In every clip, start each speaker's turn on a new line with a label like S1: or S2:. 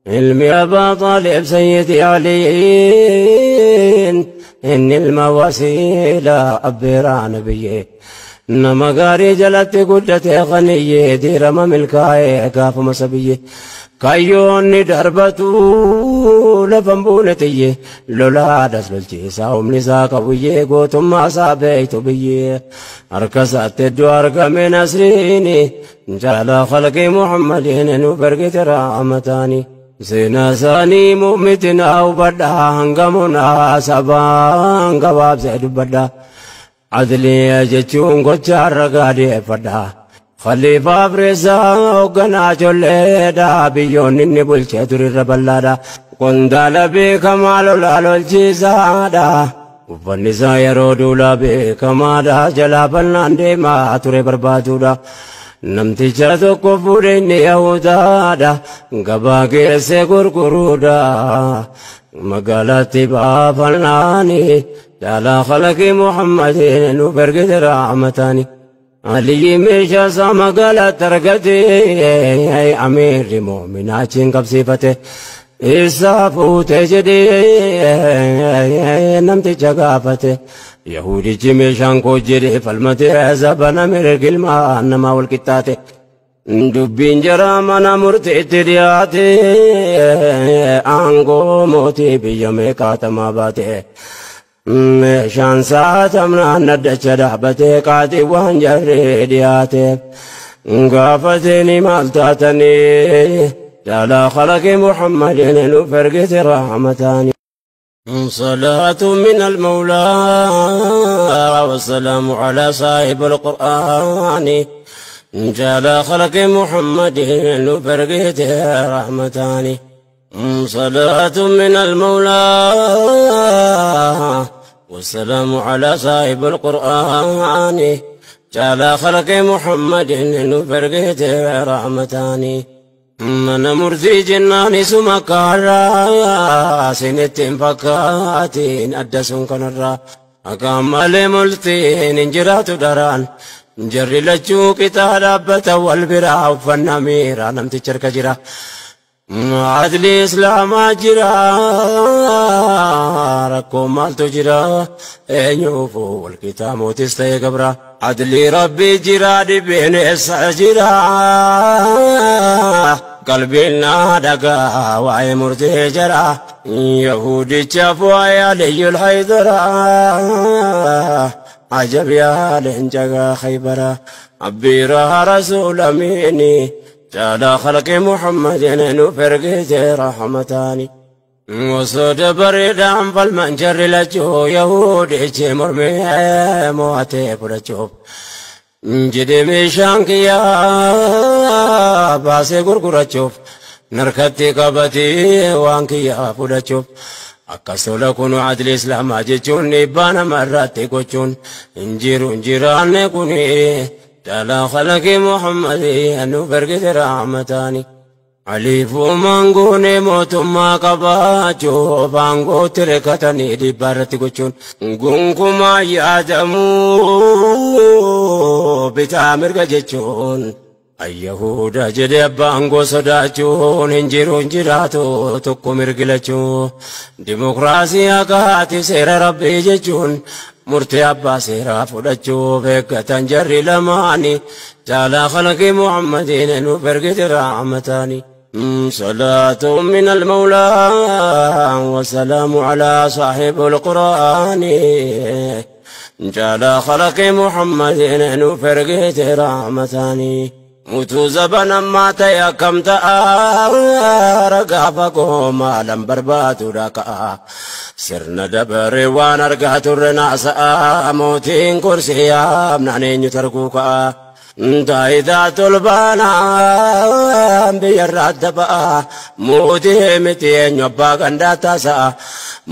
S1: Ilmi Abbaa Xaalib Sayyidi Aliin inni ilma wasiilaa abbeeraa nabiyyee. Nama gaarii jalatti guddatee qaniyyee diirama milkaa'ee gaafuma sabiyyee. Kayyoonni darbatu lafan buune tiyyee lolaadhas lolchiisaa humni isaa qabuyyee gootummaa isaa beektu biyyee. Harka isaatti iddoo argame nasriini jaalaa khalqii Muhammadiin nu ergite raamataani. Seenaa isaanii mu'mitinaa hubadhaa hangamunaa sabaan gabaabsee dubbadhaa. Adliya jechuun gocha ragaa dhiyeeffadhaa. Khaliifaa Fireesaa hoogganaa ijoolleedha. Biyyoonni inni bulchee turirra bal'aadha. Qondaala beekamaa lolaa lolchiisaadha. Uffanni isaa yeroo duulaa beekamaadha. Jalaa bal'aan deemaa ture barbaaduudha. Namticha tokko fuudhee inni Yahudaadha. Gabaa geessee gurguruudha. Magaalaatti baafannaani. Jaalaa khalaqii Muhammadiin nuuf ergite raamataani. Aliyyi meeshaa isaa magaalaatti argate amiirri moominaa achiin qabsiifate. Isaa fuutee jedhee namticha gaafate. Yahudichi meeshaan koo jedhee falmate zabana mirga ilmaan namaa wal qixxaate. Dubbiin jaraa mana murtiitti dhiyaate aangoo mootii biyya meeqaatamaa baate. Meeshaan saatamnaan naddacha dhaabatee qaaxii waan jarree dhiyaate. Gaafatanii maal taatanii jaalaa khalaqii Muhammadiin nuuf ergite rahmataani. صلاة من المولى والسلام على صاحب القرآن جال خلق محمد فرقته رحمتان. صلاة من المولى والسلام على صاحب القرآن جال خلق محمد فرقته رحمتان. Mana murtii jennaan isuma kaarraa sinitti hin fakkaatiin adda sun kanarraa akka malee murtiin hin jiraatu daraan jarri lachuu qixaa dhaabbata wal biraa uffannaa miiraa namticha harka jira. Adli islaamaa jira rakkoo maaltu jira eenyuufuu wal qixaa mootis ta'e gabra. Adli rabbii jira dhibeen eessa jira qalbiin naa dhagaa waa'ee murtee jara Yahudichaaf waa'ee Aliyyul Haydara ajab yaa leenca Khaybara abbiiraa rasuula miini jaalaa khalqi Muhammadin nuuf ergite rahmataani. Osoo dabareedhaan falman jarri lachuu Yahudichi mormee mo'atee fudhachuuf jedhee meeshaan kiyyaa baasee gurgurachuuf narkatti qabatee waan kiyyaa fudhachuuf akkas tola kun adli islaamaa jechuun dhiibbaa nama irratti gochuun hin jiru hin jiraanne kuni jaalaa khalaqii Muhammadii nuuf ergite rahmataani. Aliifumaan goonee mootummaa qabaachuuf aangootti rekkatanii dhiibbaa irratti gochuun gonkumaa yaadamuu bitaa mirga jechuun Ayyahuda jedhee abbaa aangoo sodaachuun hin jiru hin jiraatu tokko mirgilachuu dimokiraasii haqaati seera rabbii jechuun murtee abbaa seeraa fudhachuuf eeggatan jarri lamaani jaalaa khalqii Muhammadiin nuuf ergite rahmataani. صلاة من المولى والسلام على صاحب القرآن جال خلق محمد نفرقت رحمتاني Utuu zabana ammaa ta'e akkam ta'a ragaa fagoo maalan barbaadudha ka'a. Sirna dabaree waan argaa turre naasa'a mootiin kursii yaamnaan eenyu tarkuu ka'a. Taayitaa tolbaanaa biyyarraa adda ba'a mootii miti eenyu abbaa gandaa taasa'a.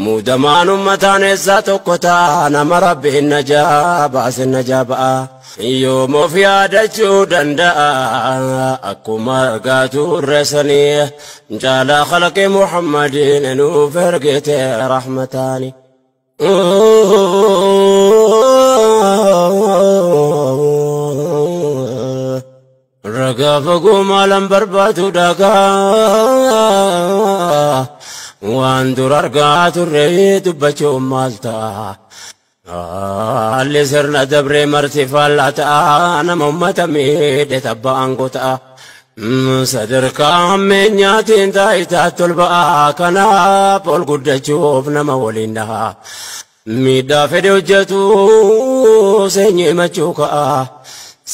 S1: Muudamaan uummataan eessaa tokko ta'a nama rabbiin najaa baasin najaa ba'a. Yoom of yaadachuu danda'a akkuma argaa turre sanii jaalaa khalqi Muhammadiin nuuf ergite rahmataani. Ragaa fagoo maalan barbaadu dhagaa Waan dur argaa turre dubbachuun maal ta'a? Haalli sirna dabree marti faallaa ta'a, nama ummata miidhe tabba aangoo ta'a. Sadarkaa hammeenyaatiin taayitaatti ol ba'a, kanaaf ol guddachuuf nama waliin dhaha. Miidhaa fedhe hojjetu seenyi himachuu ka'a.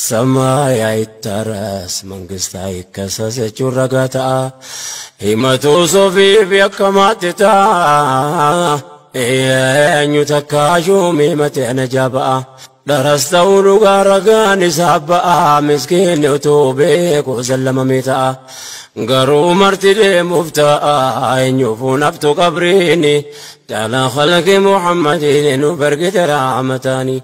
S1: ሰማይ አይታረስ መንግስት አይከሰስ jechuun ragaa ta'a. Himatu sofiif yakkamaatti ta'a. Eenyu takkaa shuumii himate ana ba'a. Dharas ta'uu dhugaa ragaan isaa ba'a. Miskiinni utuu beeku sallamamee ta'a. Garuu marti deemuuf ta'a. Eenyuufuu naftu qabriini. Caalaa khalqi Muhammadiin nu bargite raamataani.